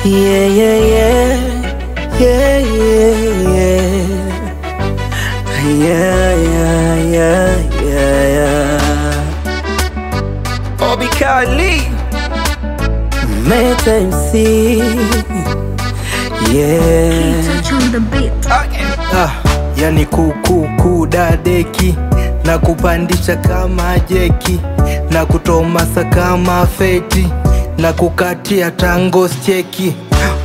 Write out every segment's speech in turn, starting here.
Yeah, yeah, yeah. Yeah, yeah, yeah. Yeah, yeah, yeah, yeah, yeah. Obi Kali Meta MC. Yeah. Touch on the beat. Okay. Yani kuku dadeki na kupandisha kama jeki na kutomasa kama feti na kukatia tango cheki.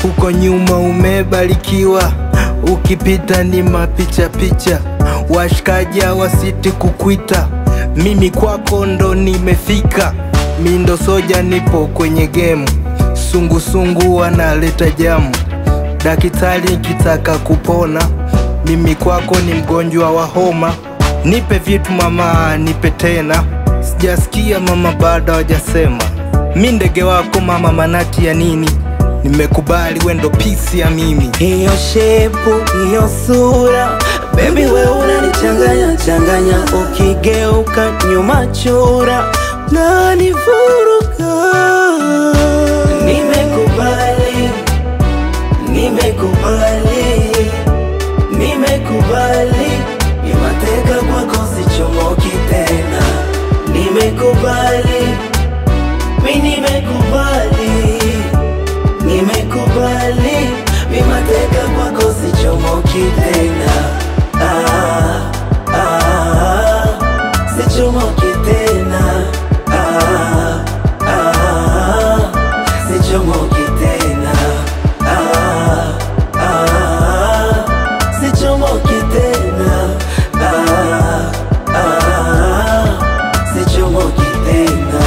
Huko nyuma umebarikiwa, ukipita ni mapicha picha, washikaji wasiti kukuita. Mimi kwako ndo nimefika, mi ndo soja nipo kwenye game, sungu sungu wanaleta jamu, daktari nikitaka kupona, mimi kwako ni mgonjwa wa homa. Nipe vitu mama, nipe tena, sijasikia mama bado hajasema. Mi ndege wako mama, manati ya nini? Nimekubali wendo pisi ya mimi. Hiyo shepu, hiyo sura, baby we unanichanganya changanya, ukigeuka nyuma chura nanivuruga. Nimekubali, nimekubali, nimekubali, nimateka kwako sichomoki tena. Nimekubali, mi nimekubali, nimekubali, mimateka kwako sichomoki tena. Ah, ah, sichomoki tena. Ah, ah, sichomoki tena. Ah, ah, sichomoki tena. Ah, ah, sichomoki tena.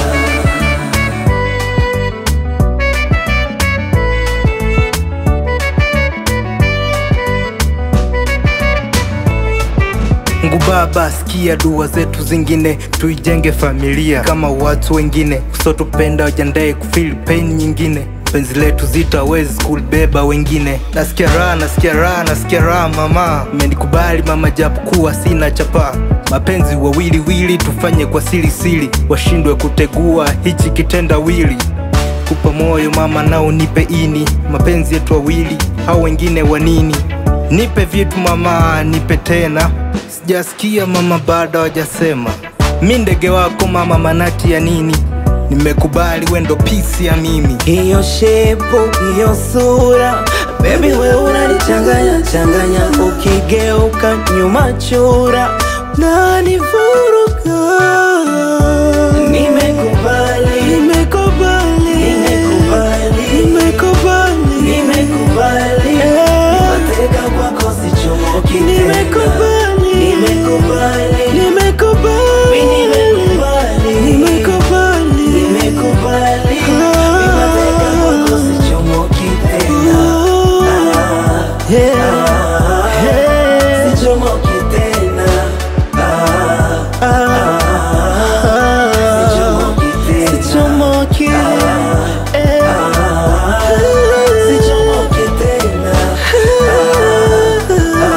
Mungu Baba, sikia dua zetu zingine, tuijenge familia kama watu wengine, usotupenda wajandae kufeel pain nyingine, penzi letu zitawezi kulibeba wengine. Nasikia raha, nasikia raha, nasikia raha mama, umenikubali mama japokuwa sina chapa. Mapenzi wawili wili tufanye kwa siri siri, washindwe kutegua hichi kitendawili. Kupa moyo mama na unipe ini, mapenzi yetu wawili hao wengine wanini? Nipe vitu mama, nipe tena, sijasikia mama bado hajasema. Mi ndege wako mama, manati ya nini? Nimekubali wendo pisi ya mimi. Hiyo shepu, hiyo sura, baby we unanichanganya changanya, ukigeuka nyuma chura nanivuruga. Nimekubali, nimekubali, nimekubali, nimekubali, nimekubali, nimateka kwako sichomoki tena. Nimekubali, nimekubali, nimekubali, nimekubali, nimekubali, nimekubali, nimateka kwako sichomoki tena. Ah, sichomoki tena. Ah, ah, sichomoki tena. Sichomoki, sichomoki tena. Ah,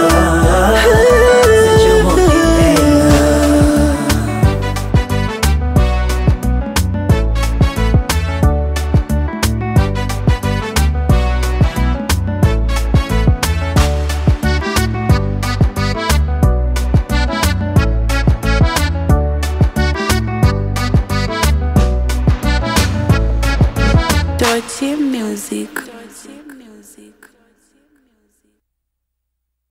sichomoki tena. Dirty music.